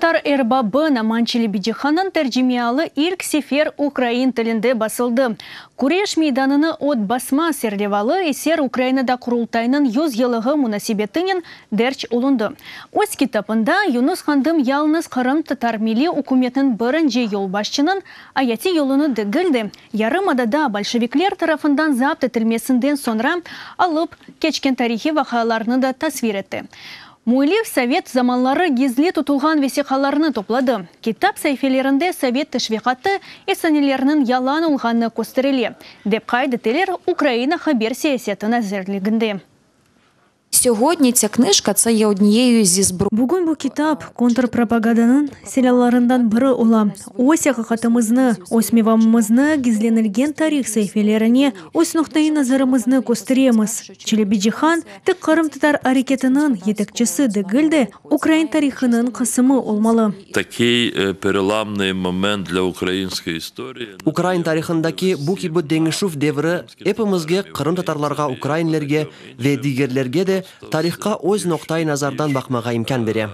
Qırımtatar erbabı Noman Çelebicihannıñ tercimeialı ilk sefer ukrain tilinde basıldı. Küreş meydanını ot basma serlevalı eser Ukrainada Qurultaynıñ 100 yıllığı munasebetinen derc olundı. Öz kitabında Yunus Qandım yalıñız qırımtatar milliy ükümetiniñ birinci yolbaşçınıñ ayatiy yolunı degil de, yarımadada bolşevikler tarafından zapt etilmesinden soñra alıp keçken tarihiy vaqialarnı da tasvir etti. Müellif sovet zamanları gizli tutulğan vesiqalarnı topladı. Kitap saifelerinde sovet teşviqatı efsaneleriniñ yalan olğanı kösterile, dep qayd eteler Ukraina haber siyaseti nazirliginde. Сьогодні ця книжка це є однією зі зброй. Bugün bu kitap kontrpropagandanıñ silâlarından biri ola. Öz aqiqatımıznı, öz mevamımıznı gizlenilgen tarih saifelerine, öz noqtaiy nazarımıznı kösteremiz. Çelebicihan tek qırımtatar areketiniñ yetekçisi degil de, ukrain tarihınıñ qısımı olmalı. Такий переламний момент для української історії. Ukrain tarihındaki bu kibi deñişüv devri epimizge, qırımtatarlarğa, ukrainlerge ve digerlerge de tarihqa öz noqtai nazardan baqmağa imkân bere.